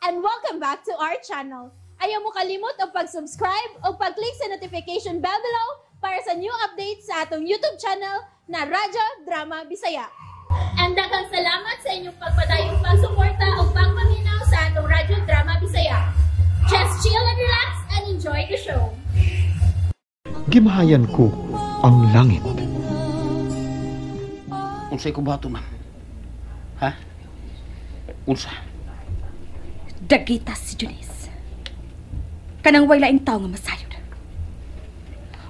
And welcome back to our channel. Ayaw mo kalimot og pag-subscribe o pag-click sa notification bell below para sa new updates sa atong YouTube channel na Radyo Drama Bisaya. And daghang salamat sa inyong pagpadayong pagsuporta o pagpaminaw sa atong Radyo Drama Bisaya. Just chill and relax and enjoy the show. Gimahayan ko ang langit. Unsay ko buhaton, ma'am? Ha? Unsa? Dagita si Junis. Kanang way laing tao nga masayod.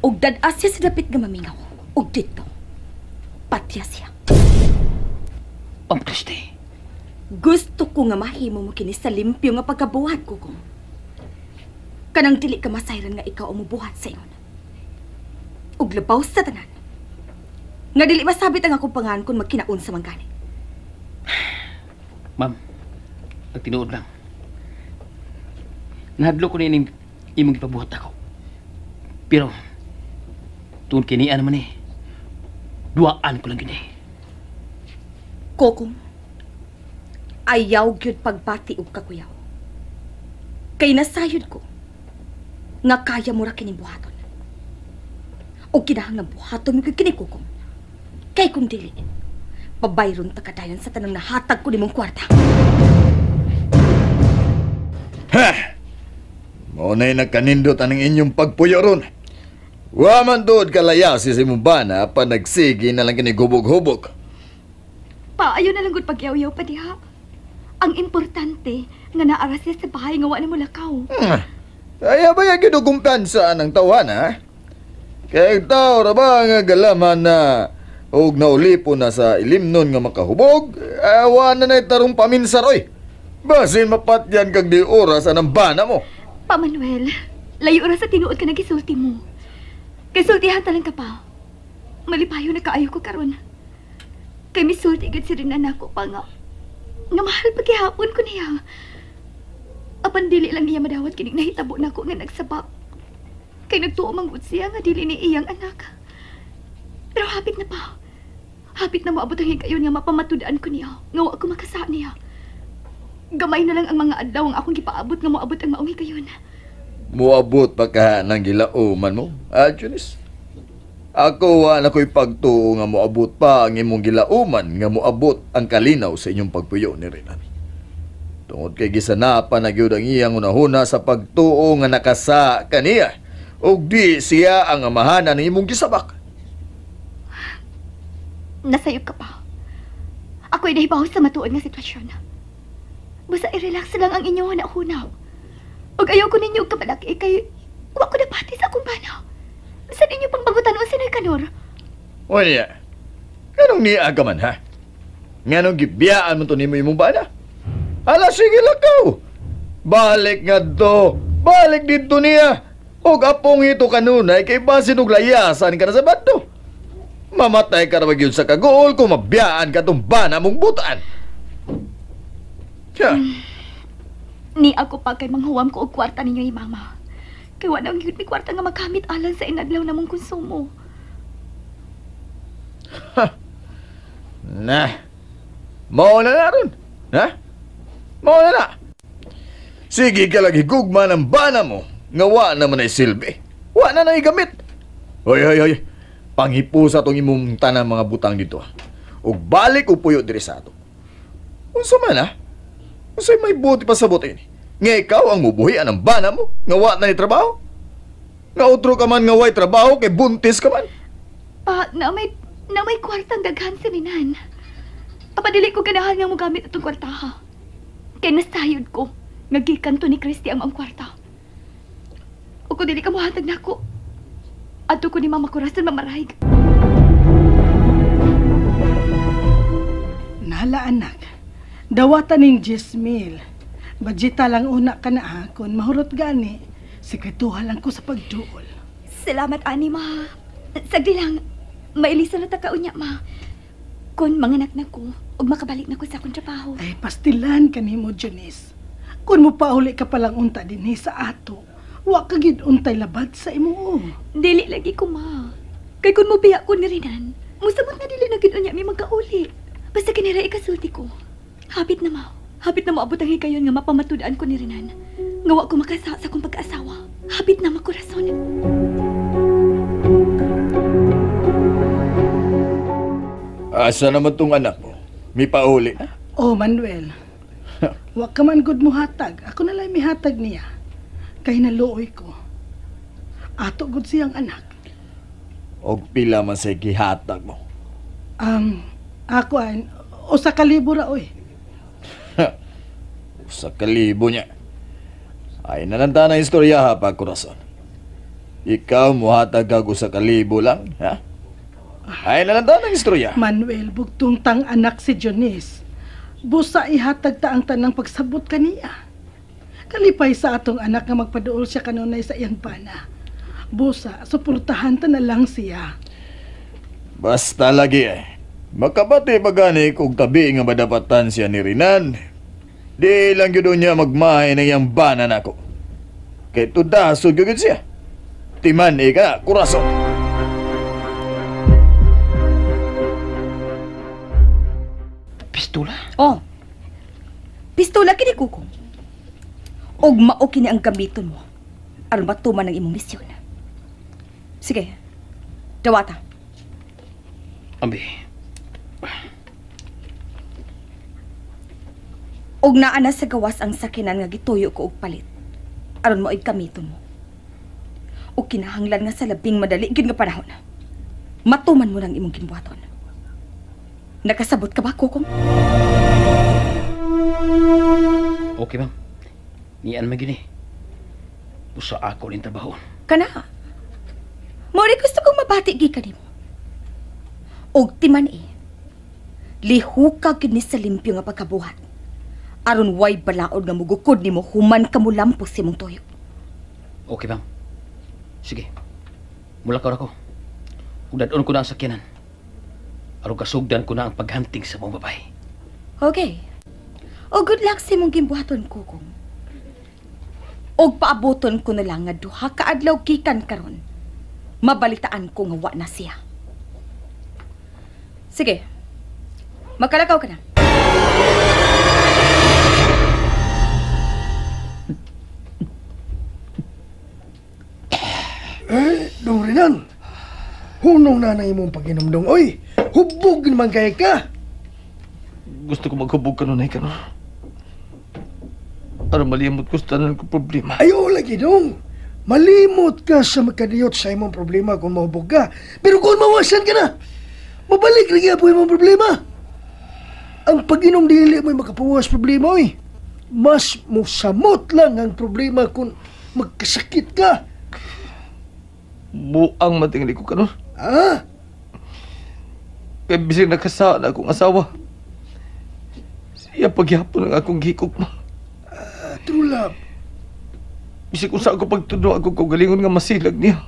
Og dad-a siya sa dapit nga mamingaw. Og dito, patya siya. Ma'am Christy, Gusto ko nga mahimo mo kini sa limpyo nga pagkabuhat ko kung. Kanang dili ka masayran nga ikaw ang mubuhat sa ingon. Og labaw sa tanan. Nga dili masabit ang akong pangalan kung magkinaon sa manggani. Ma'am, ang tinuod lang. Nahadlo ko nining imong gipabuhat ako. Pero, tungod kinian naman eh, duwaan ko lang gini. Kokong, ayaw gyud pagbati og kakuyaw. Kay nasayod ko nga kaya mo ra kining buhaton. Og kinahanglan buhaton mo gyud kini, Kokong. Kay kung dili, pabayron ta kadayon sa tanang nahatag ko nimong kwarta. Ha! Mao na'y nagkanindot aning inyong pagpuyo ron. Wa man tuod kalaya si imong bana pa nagsige na lang kini hubog-hubog. Pa, ayaw na lang gud pagyaw-yaw pa diha. Ang importante, nga naara siya sa bahay nga wa na mo lakaw. Kaya ba yung ginukumpansa ang tawana, ha? Kaya tao ra ba nga galaman na og naulipon na sa ilimnon nga makahubog, awa na na'y tarong paminsar, oy. Basin mapatyan kag di oras anang bana mo. Pa Manuel, layo ra sa tinuod ka nagisulti mo. Kay sultihan talang ka pa. Malipayo na kaayo ko karon. Kay misulti gid si Rina nako pa nga. Nga mahal pagihapon ko niya. Apan dili lang niya madawat kining nahitabo nako nga nagsabak. Kay nagtuo man gud siya nga dili ni iyang anak. Pero hapit na pa. Hapit na moabot ang higayon nga mapamatud-an ko niya. Nga wa ko makasa niya. Gamay na lang ang mga adlaw ang akong gipaabot nga moabot ang maong higayon. Moabot pa ka ng gilauman mo, ah, Junis? Ako wa na ko'y pagtuo nga moabot pa ang imong gilauman nga moabot ang kalinaw sa inyong pagpuyo ni Renan. Tungod kay gisanapan na gyud ang iyang hunahuna sa pagtuo nga nakasa kaniya, ug di siya ang amahanan ng imong gisabak. Nasayop ka pa. Ako'y nahibaw sa matuod nga sitwasyon. Basta i-relax lang ang inyong hunahuna. Ug ayaw ko ninyo og kabalaki kay wa ko napati sa akong bana. Bisan inyo pang bagutan o sinoy kanor. O niya, nganong niya ka man, ha? Nganong gibiyaan mo to nimo imong bana? Ala, sige lakaw. Balik nga do. Balik dito niya. Og apong ito kanunay kay basin og layasan ka na sa bato. Mamatay ka na magyud sa kaguol kung mabiyaan ka tong bana mong butaan. Ya. Ni ako pa kay manghuwam ko og kwarta ninyo ni mama. Kay wa na gyud mi kwarta nga magamit alang sa inadlaw namong konsumo. Ha. Nah. Mao na na ron. Ha? Mao na na. Sige ka lagi gugma ng bana mo. Nga wa naman ay silbi. Wa na na gamit. Hoy, hoy, hoy. Panghipusa tong imong tanang mga butang dito. Ug balik og puyo diri sa ato. Unsa man, ha? Unsay may buti pa sa buti ni? Nga ikaw ang mubuhian ang bana mo, nga wa na ni trabaho. Nga utro ka man nga way trabaho, kay buntis ka man. Pa, na may kwartang daghan si Ninan. Apadili ko ganahan nga mogamit atong kwarta, ha. Kay nasayod ko, nga gikan to ni Christy ang kwarta. O kung dili ka mohatag nako, adto ko ni Mama Corazon mamarayg. Nala, anak. Dawatan ning 10,000. Budgeta lang una ka na, ha. Kung mahurot gani, sekretuhan lang ko sa pagduol. Salamat, ani, ma. Sagdi lang, mailisa na ta kaunya, ma. Kung manganak na ko, ug makabalik na ko sa akong trabaho. Ay, pastilan ka nimo, Janice. Kung mo pauli ka palang unta dinhi sa ato, wa ka gid untay labad sa imo. Dili lagi ko, ma. Kay kung mobiya ko ni Renan, musamot nga dili na gid unya mi magkauli. Basta kinira ikasulti ko. Hapit na, ma. Hapit na moabot ang higayon nga mapamatud-an ko ni Renan. Nga wa ko makasa sa akong pag-asawa. Hapit na makurason. Asa naman tong anak mo? May pauli na? Oh, Manuel. Wa ka man gud mohatag. Ako na lang mihatag niya. Kay naluoy ko. Ato gud siyang anak. Og pila man sa gihatag mo? Ako an, 1,000 ra oy. 1,000 niya. Ay nananta na istorya ha, pagkurason. Ikaw muhatag kag 1,000 lang, ha? Ay nananta na istorya. Manuel, bugtong tang anak si Dionis. Busa ihatag ta ang tanang pagsabot kaniya. Kalipay sa atong anak nga magpaduol siya kanunay sa iyang bana. Busa, suportahan ta na lang siya. Basta lagi eh. Makabati pa gani kung tabi nga madapatan siya ni Renan. Di lang yun niya magmahay ng iyang bana nako. Kay tudasog yun siya. Timan eh ka, kurason. Pistola? Oh. Pistola kini Kukong. Og mao kini ang gamiton mo aron matuman ang imong misyon. Sige. Dawata. Ambi. Og naa na sa gawas ang sakinan nga gituyo ko og palit aron mao'y gamiton mo. Og kinahanglan nga sa labing madali gyud nga panahon. Matuman mo nang imong gimbuhaton. Nakasabot ka ba, Kukong? Okay, ma'am. Nian man gyud ni. Usa ako ning trabaho. Kana. Mo ri gusto kong mabati gikan nimo. Og timan eh. Lihuka gyud ni sa limpyo nga pagkabuhat. Aron way balaod nga mugukod nimo human ka mulampos sa imong tuyo. Okay, ma'am. Sige. Mulakaw ako. Ug dad-on ko na ang sakyanan. Aron kasugdan ko na ang paghunting sa mong babae. Okay. O good luck sa imong gimbuhaton, Kukong. Og paaboton ko na lang nga duha ka adlaw gikan karon. Mabalitaan ko nga wa na siya. Sige. Magkalakaw ka na. Eh, Dong Renan. Hunong na nang imong pag-inom, Dong. Oy, hubog naman kay ka. Gusto ko maghubog kanunay ka, no? Para malimot ko sa tanan ko problema. Ayaw lagi, Dong. Malimot ka sa makadiyot sa imong problema kung mahubog ka. Pero kung mawasan ka na, mabalik lagi po imong problema. Ang pag-inom dili mo'y makapawas problema, oy. Mas musamot lang ang problema kung magkasakit ka. Buang matingli ko kanon. Ah? Kaya bisig nakasaan akong asawa. Siya pagyapon ang akong gikog mo. True love. Bisig kung saan ko pagtuno ako kagalingon nga masilag niya.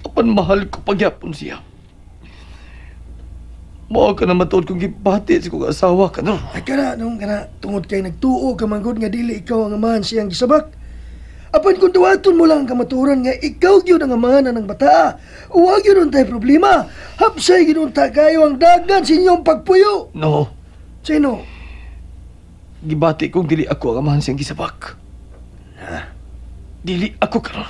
Apan mahal ko pagyapon siya. Mao ka na matuod kong gibati sa kong asawa ka, no? Ay kana, nung kana, tungod kay nagtuo ka manggod nga dili ikaw ang amahan siyang gisabak. Apan kung duwaton mo lang ang kamaturan nga ikaw gyud ang amahan ng bataa, uwa gyud untay problema. Hapsay gyud unta kayo ang dagan sa inyong pagpuyo. No. Sino? Gibati kong dili ako ang amahan siyang gisabak. Ha? Dili ako karon.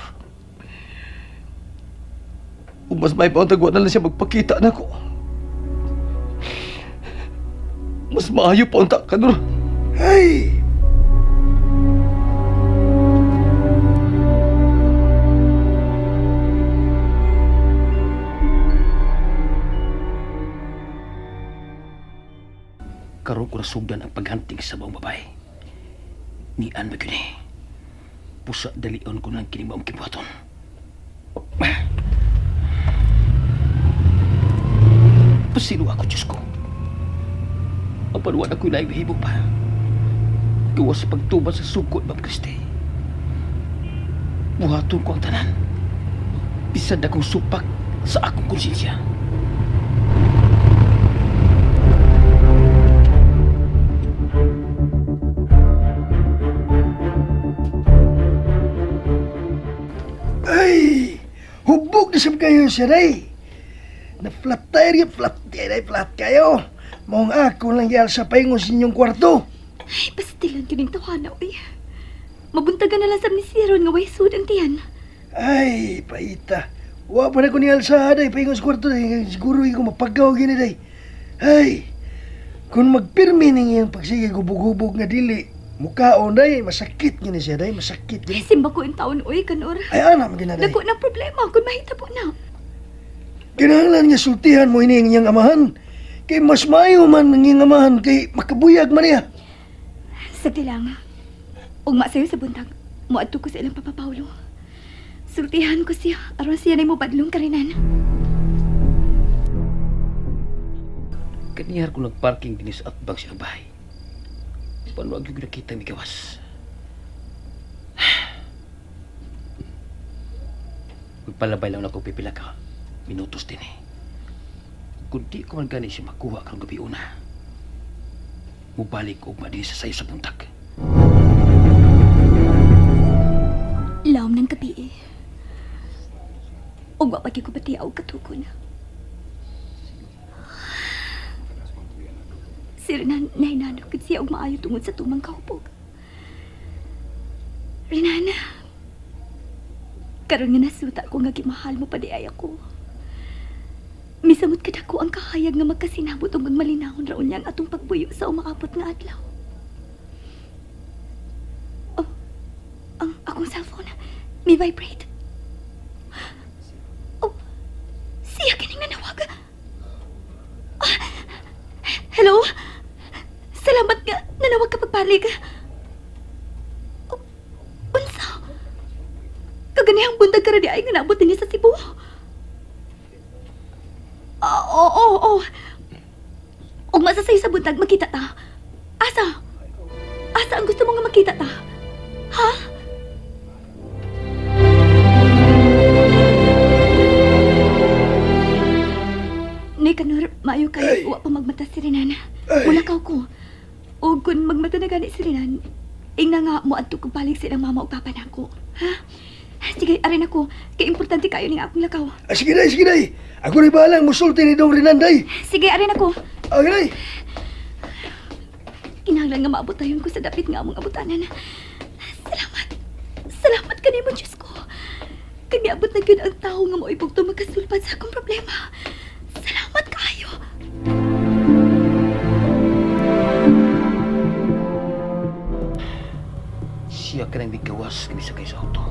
Ug mas may pauntag wa na lang siya magpakita nako. Mas maayo pa unta karon. Hey! Karon ko nasugdan ang paghunting sa buong babae. Nian ba yun eh? Pusa dalion ko ng kining maong kibuhaton. Pasilo ako, Diyos ko. Apan wala ko'y laing nahibo pa. Gawa sa pagtuban sa sugod, Ma'am Christy. Buhaton ko ang tanan. Bisan akong supak sa akong konsensya. Ay! Hubog na sab kayo, sir, ay! Na flat tire, flat tire, flat kayo. Maong ako lang gialsa paingon sa inyong kwarto. Ay, pastilan kining tawana, uy. Mabuntagan na lang sa ni Siron nga way sud ang tiyan. Ay, paita. Wa pa na ko nialsa day paingon sa kwarto day. Siguro ko mapagaw gini day. Ay, kung magpirmi ning iyang pagsige gubog-hubog nga dili, mukaon day, masakit gini siya day, masakit gini. Ay, simba ko in taon, uy, Kanor. Ay, ana magina day. Dako ng problema kung mahitabo na. Kinahanglan nga sultihan mo ini ang iyang amahan. Kay mas maayo man ang iyang amahan kay makabuyag man niya. Sagdi lang. Ugma sayo sa buntag, moadto ko sa ilang Papa Paulo. Sultihan ko siya aron siya nay mobadlong karinan. Kaniyar ko nagparking dinhi sa atbang sa bahay. Panuag yung nakita migawas. Magpalabay lang ako pipila ka minutos din eh. Kung di ko man gani siya makuha karong gabi una, mubalik og madin sa sayo sa buntag. Lawom ng gabi eh. Ug wa pa gyud ko batiaw katukon. Si Renan nahinanok gid siya og maayo tungod sa tumang kahubog. Renan, karon nga nasuta ko nga gimahal mo pa di ay ako. Misamot kadako ang kahayag nga magkasinabot ug malinahon raon niya ang atong pagbuyo sa umaabot nga adlaw. Oh, ang akong cellphone may vibrate. Oh, siya kining nanawag. Ah, hello? Salamat nga nanawag ka pagbalik. Oh, unsa? Kaganihang buntag ka ra di ay nga naabot dinhi sa Cebu. Oo, oo. Ug masasay sa buntag makita ta. Asa? Asa ang gusto mo nga makita ta? Ha? Nicanor, maayo kayo. Wa pa magmata si Renan. Mulakaw ko. O kung magmata na gani si Renan, ingna nga moadto kog balik sa ilang mama ug papa nako. Ha? Sige, arin ako. Kay importante kayo ning akong lakaw. Ah, sige day, sige day. Ako rin bahalang musulti ni Dong Renan day. Sige, arin ako. Ah, day. Kinahanglan nga maabot tayon ko sa dapit nga among abutanan. Salamat. Salamat kanimo, Diyos ko. Kay miabot na gyud ang tawo nga mao'y bugto makasulbad sa akong problema. Salamat kaayo. Siya ka nang bigawas kami sakay sa auto.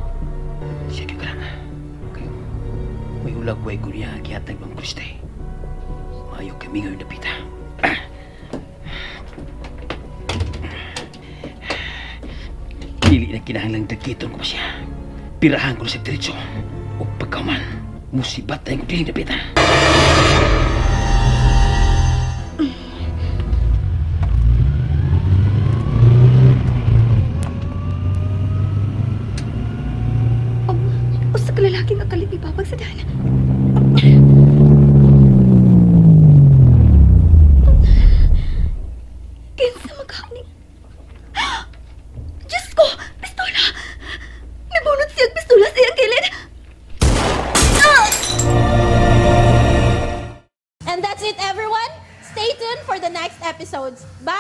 Siya ka lang. Kayo, may ulagway ko niya gihatag Ma'am Kriste. Maayo kami ngayon napita. Dili na kinahanglang dagiton ko pa siya. Pirahan ko na sa diretso. O pagkaman, musibat tayong dili napita. Usa ka lalaki nga kalit ibabag sa daan. Kinsa maghaning? Diyos ko! Pistola! May bunot siyang pistola sa iyang kilid! And that's it, everyone! Stay tuned for the next episodes. Bye!